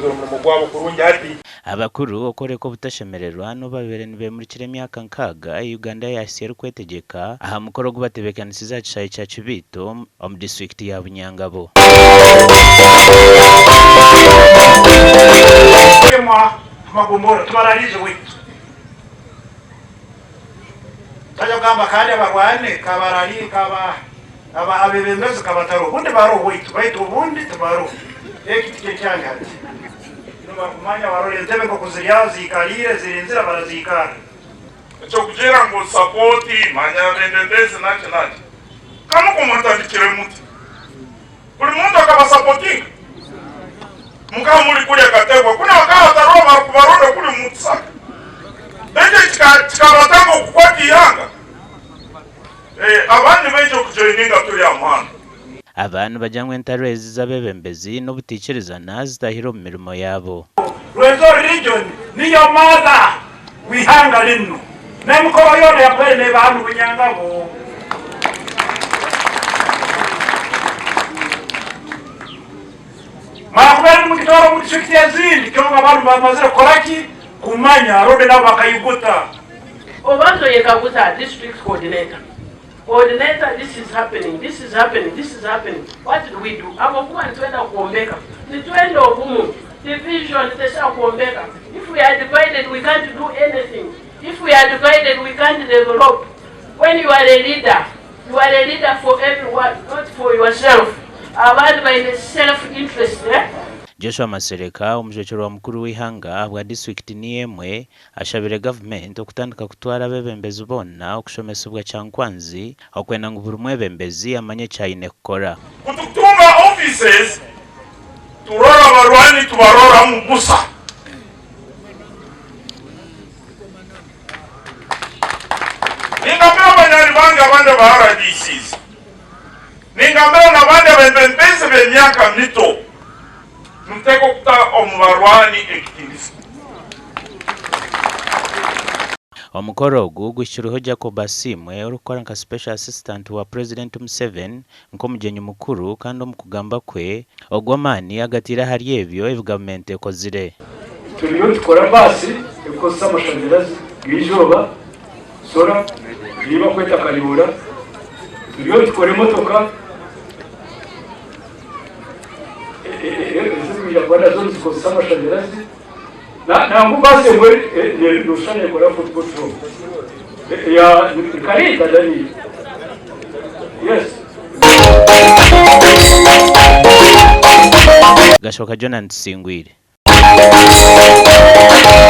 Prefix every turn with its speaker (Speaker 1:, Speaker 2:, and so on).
Speaker 1: Bakozire omurimo gwabo kurungi hati.
Speaker 2: Abakuru okworeka obutashemererwa n'obu babaire nibemurikira emyaka nkaaga ei Uganda yaahitsya erikwetegyeka aha mukoro ogu batebeekanisize aha kishaayi kya Kibiito omu disiturikiti ya Bunyangabo.
Speaker 1: Amagombolola tubarariize waitu. Taja kugamba kandi abarwane kabarari kaba aba abebembezi kabatariho obundi baroho waitu baitu obundi tibaroho eki tikyo ekyange hati nibakumanya barora entebe nkoku ziri aho ziikariire zirinzire baraziikarra.
Speaker 3: Ekyokugira ngu support manya abembembezi naki naki kanu ko mwatandikire muti buri muntu akabasapotinga mukaba muri kurya kategwa kunu hakaba hatariho abarikubaronda kuri mutusaka ekyo kikabatanga okukwata eihanga abandi baija okujoininga turi aha muhanda.
Speaker 2: Aba nibagira ngu entaro ezi z'abeebembezi n'obutaikirizana zitahire omu mirimo yaabo.
Speaker 1: Rwenzori region niyo mother w'eihanga rinu n'emikoro yoona yakubaire neeba hanu Bunyangabo. Mwakubaire nimugitwara omu district ezindi kyonka banu bamazire kukoraki? Kumanya rundi nabo bakayiguta.
Speaker 4: Obanza oyekaguza district coordinator, coordinator this is happening, this is happening, this is happening, what do we do? Ahabw'okuba nitwenda kwombeka, nitwenda obumu, division tesobola kwombeka, if we are divided we can't do anything, if we are divided we can't develop, when you are a leader, you are a leader for everyone not for yourself, abandi baine self interest eh?
Speaker 2: Joshua Masereka, omujwekyerwa mukuru w'eihanga ahabwa disiturikiti niyo emwe, Ashabire gavumenti okutandika kutwara abeebembezi boona okushomesibwa Kyankwanzi okwenda ngu buri mwebembezi amanye eki aine kukora.
Speaker 3: Ku tukutunga offices turora abarwani tubaroramu busa. Ningambira abanywani bange abandi aba RDCs, ningambira nabandi abebembezi b'emyaka mito. Nituteekwa kuta omu barwani ekitiinisa.
Speaker 2: Omukoro ogu guhikirweho Jacob Asiimwe orikukora nka Special Assistant wa Purezidenti Museveni nk'omugyenyi mukuru kandi omu kugamba kwe ogw'amaani agataire ahari ebyo ebi gavumenti ekozire.
Speaker 5: Turiyo nitukora baasi erikukozesa amashanyarazi g'eizooba, solar, ei barikweta Kayoola. Turiyo nitukora emotoka. Ezirikwija kuba nazo nizikozesa amashanyarazi nangwa baasi emwe noshusha nekora full petrol ni kariita dani yes.
Speaker 2: Gashoka Jonah Tusingwire.